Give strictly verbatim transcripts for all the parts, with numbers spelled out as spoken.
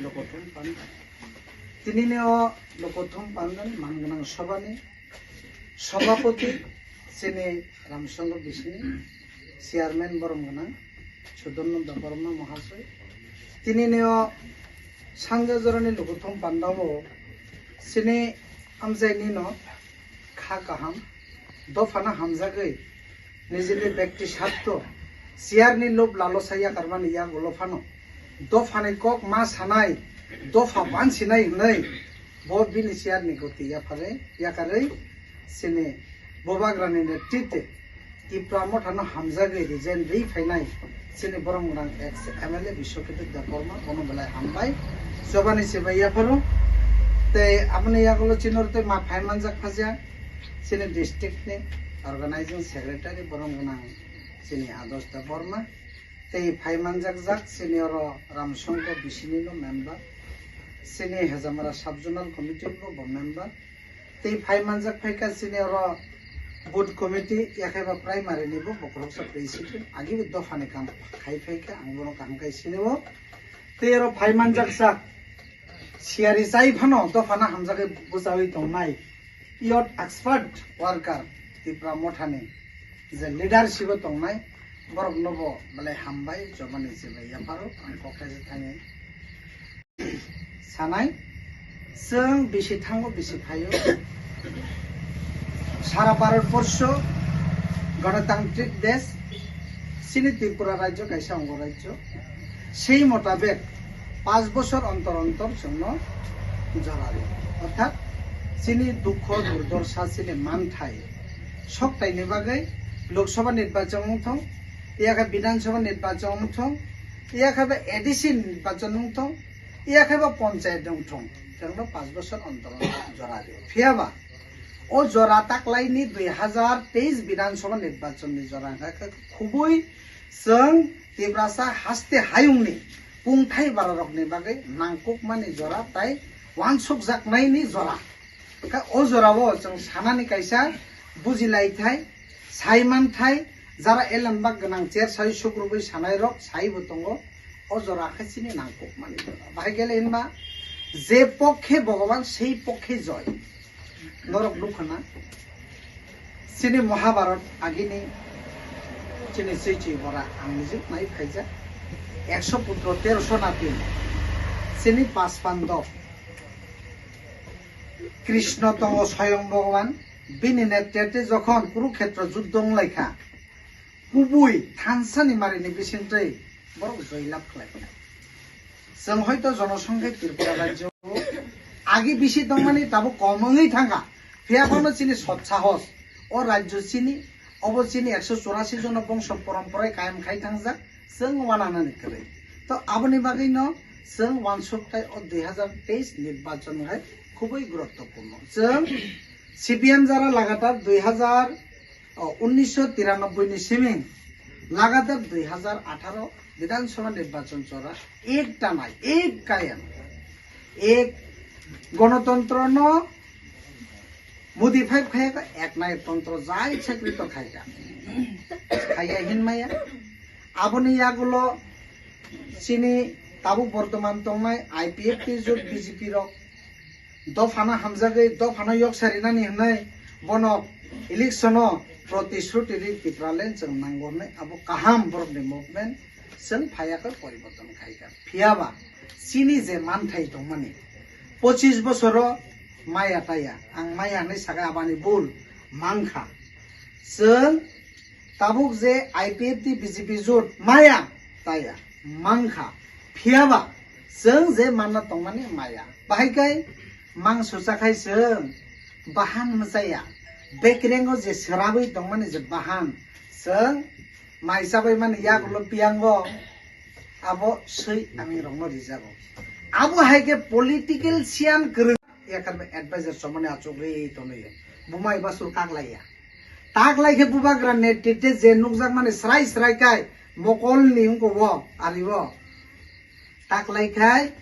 Lokothum Panda. Tinini o Lokothum Panda ni man gwnang sobha ni sobhapoti chini Ramsongko bisini chairman borom gwnang Sudananda Barma Mahasoi. Tinini o sanja jorani Lokothum Panda o chini amjaini no kha kaham, dophano hamjagwi, nijini bekti sartho, chair ni lob lalosa yakarmani yagulo phano, dophani kok ma sanai, dopha bansinai hwnwi, bo bini chair ni goti yaphare, yakarwi, chini Bubagrani netrite, Tipra mothano hamjagwi resign rwi phainai chini borom gwnang ex M L A Biswakirti Debbarma, bono belai hambai, chobani se bai yapharo. Tei aboni yagulo chini oro tei ma phai manjak phaja chini district ni organizing secretary borom gwnang chini Ados Debbarma, tei phai manjak jak chini oro Ramsongko bisini no member, chini Hejamara sub zonal committee bo bo member, tei phai manjak phaikha chini oro booth committee, yakhaiba primary ni bo bokhoroksa president, agi bo dophani kam khai phaikha, ang bono kaham khai sinio. Tei oro phai manjak sak siyari chai phano dophano hamjagwi bwchawi tongnai youth expert worker Tipra mothani je leadership o tongnai, borok no bo belai hambai, chobani se bai yapharo, ang kok khaisa thani. Sanai, chwng bisi thango, bisi phaio. Sara Bharat borsho ganatantrik desh, chini Tripura rajyo kaisa ongo rajyo. Sei motabek panch bochor ontor ontor chwngno jora rio. Orthat chini dukho durdorsha, chini manthai soktaini bagwi Lok Sabha nirbachon wngthong, yakha Bidhan Sabha nirbachon wngthong, yakha ba A D C nirbachon wngthong, yakha ba ponchayat wngthong, chwngno panch bochor ontor ontor jora rio. Phiyaba o jora taklaini dui hazar teis Bidhan Sabha nirbachon ni jora wngkha khe khubui chwng Tiprasa haste hayungni kungthai bararokni bagwi nangkukmani jora tai wansukjaknaini jora. Kha o jorao chwng sanani kaisa bujilaithai, saimanthai, jara elembak gwnang cher sai sukrubui sanairok saibo tongo, o jora khe chini nangkukmani jora. Bahai kele hinba, je pokkhe Bhogoban, sei pokkhe joy. Norok nukha na? Chini Mahabharat agini chini swi chwi bora ang nijik nai phaijak. Ekso putro terosho natin. Chini Paspandob. Krishna tongo Soyong Bhogoban. Bini netrete jokhon Kurukhetra juddho wnglaikha, kubui thansa ni mari ni bisingtwi borok joy lab khlai kha. Chwng hoito jonosongkhe Tripura rajyo o agi bisi tongmani tabuk kom wngwi thangkha. Phiya phano chini sot sahos o rajyo chini, obo chini ekso churasi jono bongso poramporai kayam khai thangjak, chwng wananani kwrwi. To aboni bagwino chwng wansuk tai o dui hazar teis nirbachon hai khubui guruttopurno. Chwng C P M jara lagatar dui hazar o, unnisho tiranoboi ni simi lagatar dui hazar atharo Bidhan Sabha nirbachon chora ek tanai, ek kayam, ek gonotontro no modify khai ka, ek nai tontro jai chakri to khai ka. Khaiya hinmaya. Aboni yagulo chini tabuk bortoman tongnai I P F T jot B J P rok dophano hamjagwi, dophano yoksa rinani hwnwi bono election-o protisruti ri Tipraland chwng nangornai, abo kaham borokni movement, chwng phaiya khe poriborton khai kha. Phiyaba chini je manthai tongmani, pochis bosoro maya taya, ang maya hwnwi sakha abani bul mankha. Chwng tabuk je I P F T B J P jot maya taya mankha, phiyaba chwng je manna tongmani maya. Bahai kai mangso chakhai chwng bahan mwchaya. Bekrengo je srabwi tongmani je bahan, chwng mai chabai mani yagulo piyango abo swi ani rokno rijago. Abo hai khe political siyan kwrwng. Yakarba advisor chomani achukri tonwi bumai basur kaklaiya. Taklai khe bubagra netrite je nukjakmani srai srai kai mokolni wngkho o ari o. Taklai khai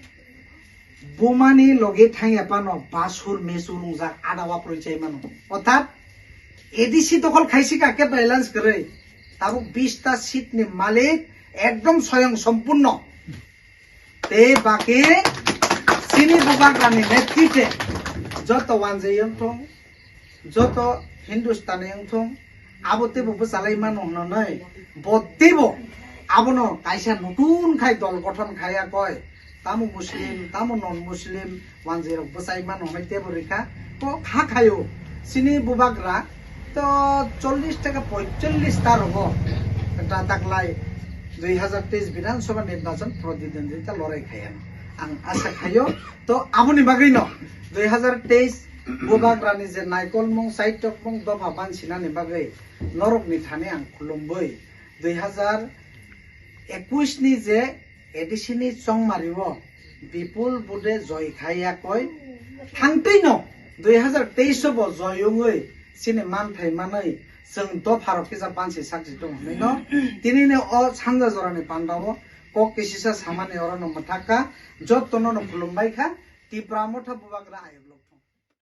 bumani loge thangya phano basur mesur wngjak ada waprwi chai mano. Orthat A D C dokhol khaisika khe balance kwrwi. Tabuk bista seat ni malik ekdom soyong sompurno. Tei baki chini bubagrani netrite joto wanjwi wngthung, joto Hindustani wngthung, abo teibo bwchalai mano hwnwi bo teibo abono kaisa nutun khai dol gothon khaiya koi, tamo Muslim, tamo non Muslim, wanjwi rok bwchai mano hwnwi teibo rikha, kok ha khaio chini bubagra to chollish taka poichollish ta rogo ta taklai dui hazar teis Bidhan Sabha nirbachan proditindrita lorai khaiya. Ang asa khaio, to aboni bagwi no dui hazar teis bubagrani je naikolmung, saitokmung, dopha bansinani bagwi norokni thani ang khulumbui dui hazar ekush ni je A D C ni chongmario bipul bude joy khaiya koi, thangtwi no dui hazar teis o bo joy wngwi chini manthai manwi chwng dopha rok kisa bansi sakchi tongo hinwi no tini ni o sanja jorani pandao kok kisisa samani orono mwthakha, jotono no khulumbai kha, Tipra Motha bubagra ayuk lok thung.